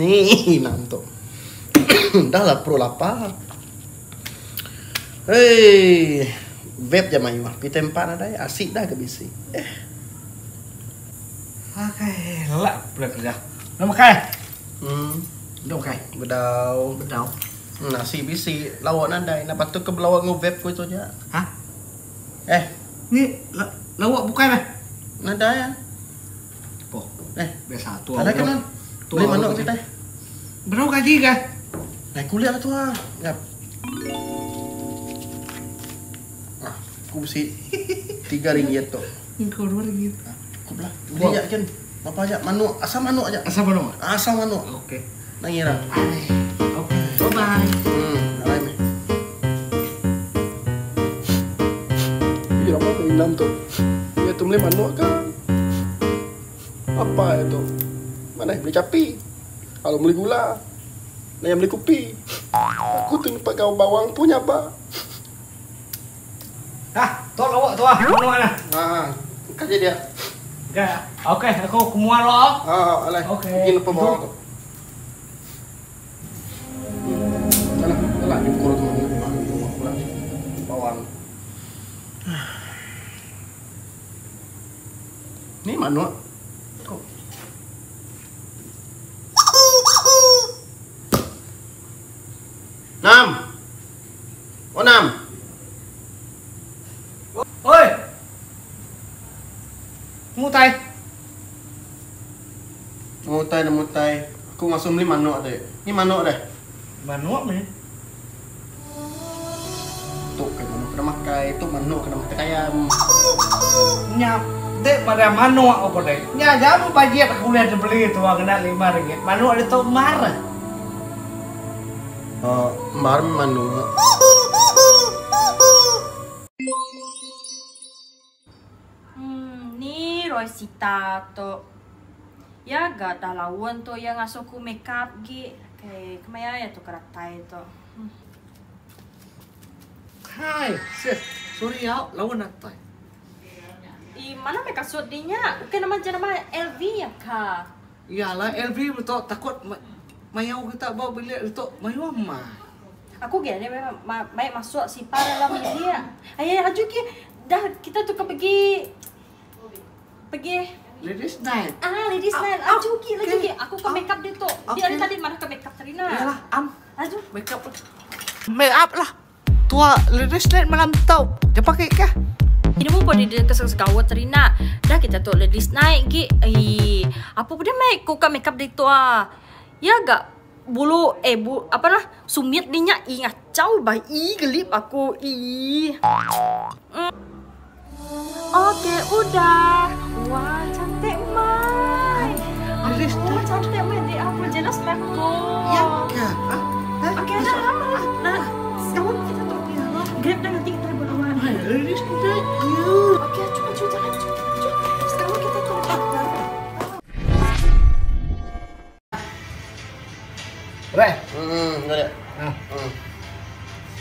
Ni nam tu. Dah lah perut lapar. Hei, vape ja mayuh. Pita empat nadai, asi dah ke bisi. Eh. Akai, lelak pulai kerja. Enda makai? Hmm. Enda makai? Bedau. Bedau. Hmm, nasi bisi, lauk nadai. Enda patut ke belauk enggau vape ku itu aja. Ha? Eh. Ni lauk bukai meh? Nadai ah. Poh. Eh, biasa tu. Nadai ke nan? Beli manuk kitai. Berapa gaji ke? Naik kuliah lah tu ah. Ngap. Ah, aku bisi RM3 tu. Engkau RM2. Ah, cukup lah. Beli aja kan. Apa aja manuk, asam manuk aja. Asam manuk. Asam manuk. Okey. Nang ngira. Okey. Bye bye. Alai meh. Ih, lama ke inam tu. Iya tu beli manuk ke? Apa iya tu? Mana beli chapi. Kalau beli gula. Naya beli kopi. Aku tu nyupak gau bawang pun nyaba. Hah, tu lawak tu ah, manuk nah. Ha, ka je dia. Okey, okey, aku ke mua lo. Ha, alai. Okey. Pergi lepas bawang tu. Alah, alah nyukur tu manuk pula. Bawang. Ni manuk. Tu. Nam. Oh Nam. Oi. Mutai. Mutai dah mutai. Aku ngasuh beli manuk tadi. Ni manuk deh. Manuk meh. Tu ke manuk kena makai, tu manuk kena makai ayam. Nya dek pada manuk aku dek. Nya jamu bajet aku ulih dibeli tua kena RM5. Manuk ditu mar. Oh, mar manuk. Hmm, ni Rosita tu. Ya ga dah laun tu iya ngasuh ku make up gi. Okay, kemaya iya tu ke datai tu. Hmm. Hai, sis. Sorry au, laun datai. Ih, mana meh kasut di nya? Ukai nama jenama LV ya ka? Iya lah, LV beto takut mayau kita ba bilik ditu mayuh mah. Aku gi ane mai masuk sipar dalam bilik. Ayah aju gi dah kita tu ke pergi pergi Ladies night. Ah, ladies night. Aju gi laju gi. Aku ke make up ditu. Dia ari tadi madah ke make up Trina. Iyalah, am. Aju. Make up lah. Make up lah. Tua ladies night malam tu. Dia pakai kah? Ini mu pun dia keseng segawat Trina. Dah kita tu ladies night gi. Eh, apa pun dia make ku ka make up ditu ah. Ya gak bulu eh bu apa lah sumit di nya ih ngacau bah ih gelip aku ih. Okey, udah. Wah, cantik mai. Aku cantik mai di aku jealous mai aku. Ya ke? Ah, Okey, dah lama. Dah. Sekarang kita tu. Grab dah nanti kita berlawan. Ladies night. Okey, cuba cuba jalan cuba. Cuba. Sekarang kita tu. Reh. Enggak dia. Ah.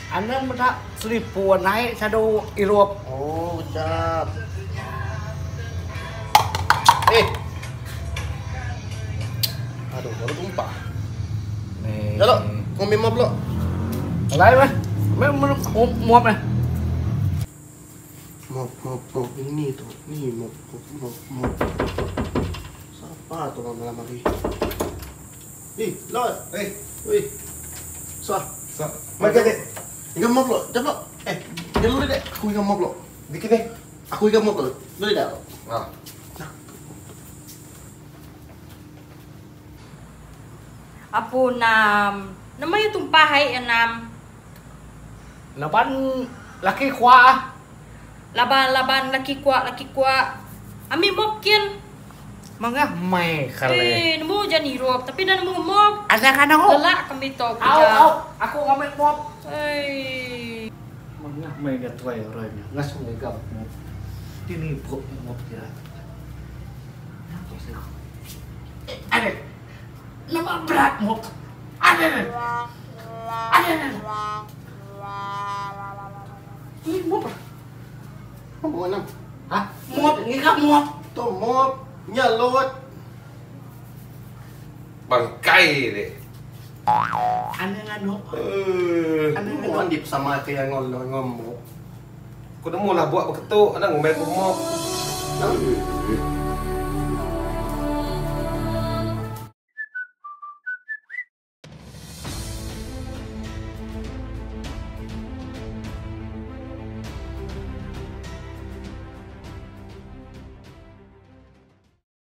Anda meda selipun ai sadu irup. Oh, ucap. Eh. Aduh, baru tumpah. Ni. Ya lok, kau memang pula. Alai meh. Meh muap meh. Mop, mop, mop. Ini tu. Ni mop, mop, mop, mop. Siapa tu malam hari? Eh, lot. Eh. Oi. Sah. Sah. Mai ke dek? Ingat mop lo. Jap lo. Eh, dia lu dek. Aku ingat mop lo. Bikin dek. Aku ingat mop lo. Boleh tak? Ah. Nah. Apu nam. Nama iya tumpah ai iya nam. Laban laki kua. Laban laban laki kua laki kua. Ami mop kin. Mangah mai kali. Eh, nemu ujan irup tapi enda nemu mop. Anang anang au. Lelak kami tu Au keja. au aku ngambi mop. Ei. Mangah mai ga tuai orang nya ngasuh ngiga mop. Dini buk mop dia. Ada. Nama berat mop. Ada. Ada. Ni mop. Mop mana? Ha? Mop ngiga mop. Tu mop. Nya lot. Bangkai deh. Anang nganu. Anang nganu. Andi pesama ke yang ngolo ngomok. Ku nemu lah buat beketu anang ngumbai ku mok.